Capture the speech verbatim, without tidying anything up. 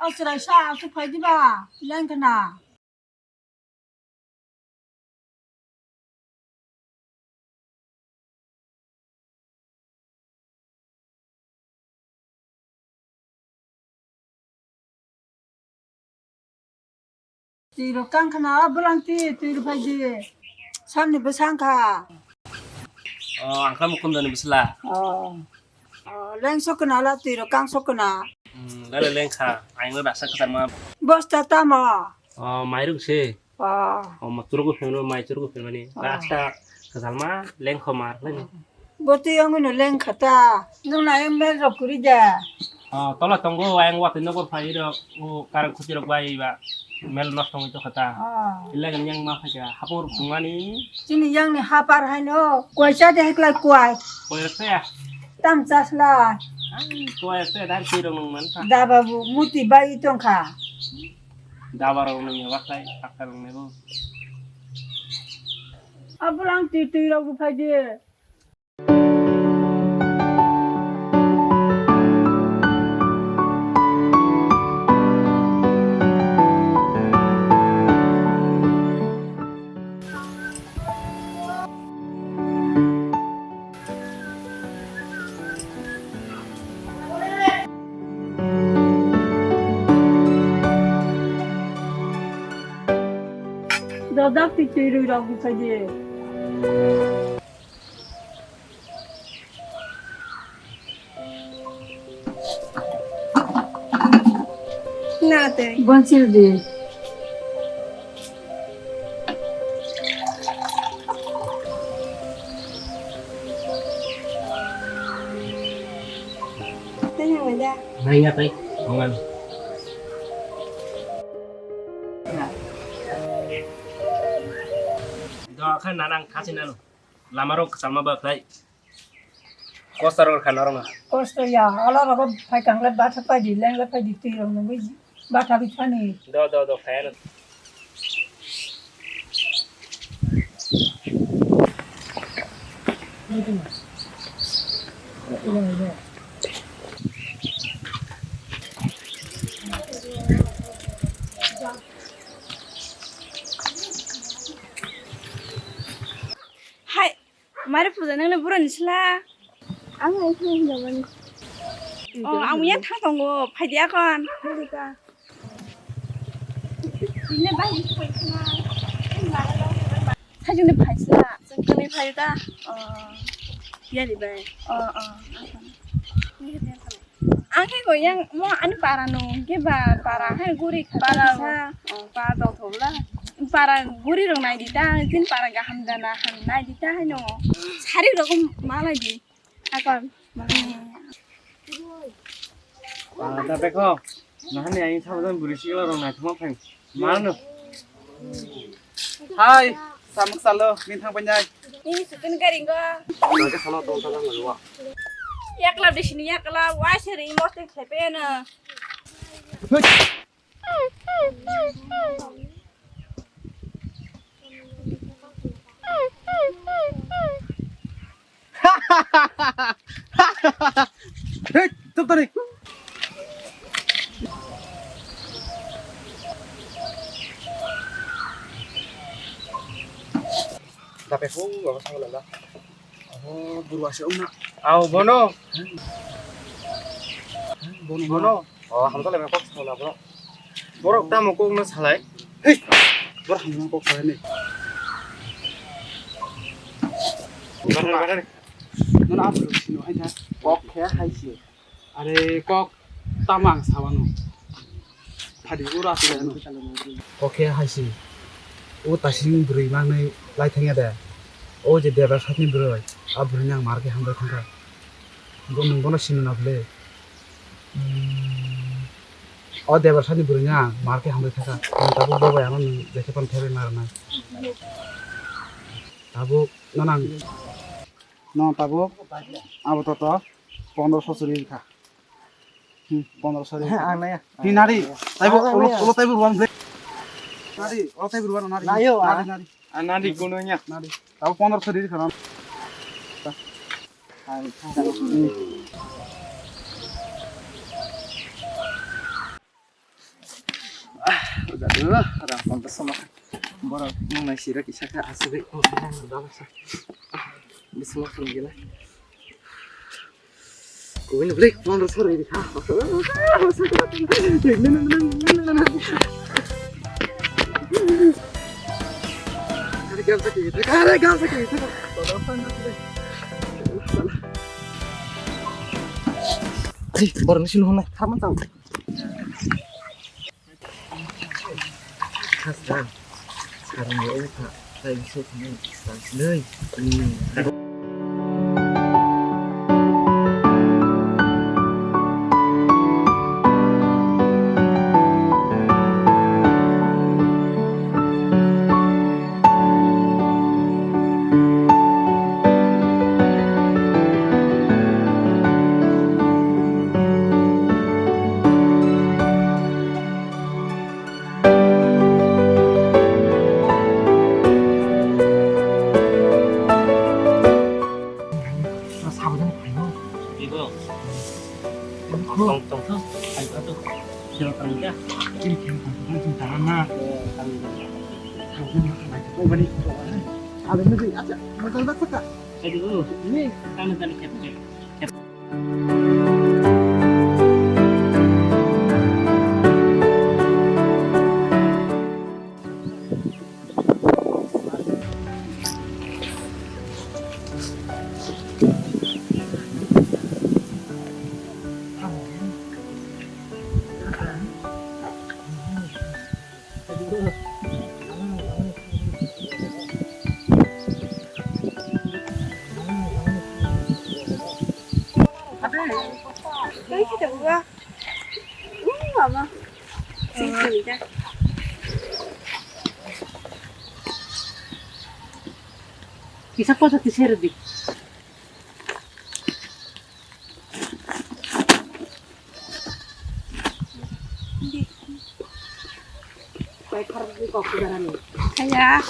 O chwrai sa aswk phai diba, lengkhna. Twi rok kang khna, bwlang twi, twi rok phai di. Samni bwsang kha. O, ang kha Mukundani bwsla. O. O, leng sokna la twi rok kang sokna. Hmm, lale leng kha. Ang no rasa kwchar ma. Bosta tamo. O, mairung se. O. O, ma churuk phemno, mai churuk phemani. O. Rasta kwchar ma leng kho mar leng. Botwi wngwi no leng kha ta. Nwng na ayang mel rok kwrwi da. O, tola tongo, ayang watwi nokor phai rok, o, karang khuti rok bai ba mel nosto wngwi tokha ta. O. Illa gani yang ma phaikha, hapung rok tongmani. Chini yang ni hapar hai no, kwai cha de heklai kwai. Kwai rok saya. Tam chas lai. Ang kwai rok saya, dar kwai rok nung man kha. Da babu, muti bai tong kha. Da ba rok nung ya waklai, takta rok nebo. Abwlang twi twi rok bu phai de. Dodok twi twi rwi rok bwsai di. Na tei. Bonsil di. Tei yang da. Nai ya tei. Ongan. Do kha nanang khasi nanu. Lama rok kwchangma ba khlai. Kosta rok kha norok no. Kosta ya, ala rok phai kang le batha pai di, leng le pai di, twi rok nungwi batha bi thani. Do, do, do, phai ano. Hai, mari puja nang le burani sila. Ang hai thang jamani. Oh, ang yang thang tongo, phai dia kon. Phai dia. Ini bai phai thang. Sajung ni phai sila. Sajung ni phai ta. Oh. Dia di bai. Oh, oh. Ini dia. Ang khe koi yang mo ani para no hwnkhe ba para hai guri kha para sa. Oh, para tong thok la. Para guri rok nai di ta, jin para gaham dana ham nai di ta hai no. Sari rok malai di. Akon. Ah, da beko. Nahani ai thabajan buri sikla rok nai thuma phai. Mano. Hai, samuk salo, min thang panjai. Ini sutin garing go. Lagi sama tong tong lagi wa. Yakla di sini yakla, wa seri mosting sepe na. Hei, tep tari. Dape hu, apa sama lala? Oh, guru ase umna. Au, bono. Bono. Bono. Oh, hamsa lebe kok sama bro. Borok tamo kokno salai? Hei! Borok hamjakma kok salai ni. Barani, barani. Nono aphuru sino hai kha. Kok khe hai si. Are kok tamo ang sawano. Phadi ura si ano. Kok khe hai si. O tasing bwrwi mangnai lai thangya de. O je debra sakni bwrwi. A bwrwini ang mar khe hambai thangkha. Bo nwng bono sino na bwle. Hmm. O Debarsani bwrwino ang mar khe hambai thaka. Ang tabuk bo bai ano nwng jekhe phano thaibai ma rwnai. Tabuk no nang. No tabuk abo toto pondro so chwrwi rwkha. Hmm, pondro so rwkha. Ang naya. Hi nari. Taibo ulo taibo ruan ble. Nari, ulo taibo ruan nari. Nayo, nari, ah. Nari. Ah, nari kuno nya. Nari. Tabuk pondro so rwkha no. Ang. Ram pondro sama. Borok nung nai sira kisa khe asugwi. Bismillah. Kuwini bwlai phone rw sorwi rikha. Are gamsa kiri, are gamsa kiri. Hey, borok ni sini hwnai, tharma tang. Khasra, sarang yo wngkha, tei bwswk hwnwi tang sinwi, hmm. Ibo. Tong, tong, tong. Ayo, ayo. Siapa tangga? Ini kan tangga, ini tangga. Oh, tangga. Tangga, ini tangga. Oh, bani. Ada nanti, aja, makan bakso, Kak. Ayo, ini. Tangga, tangga, siap, siap. Thank you, Tabua. Uh, mama. Sing, sing, ka. Kisa posa kisa redi. Kaya.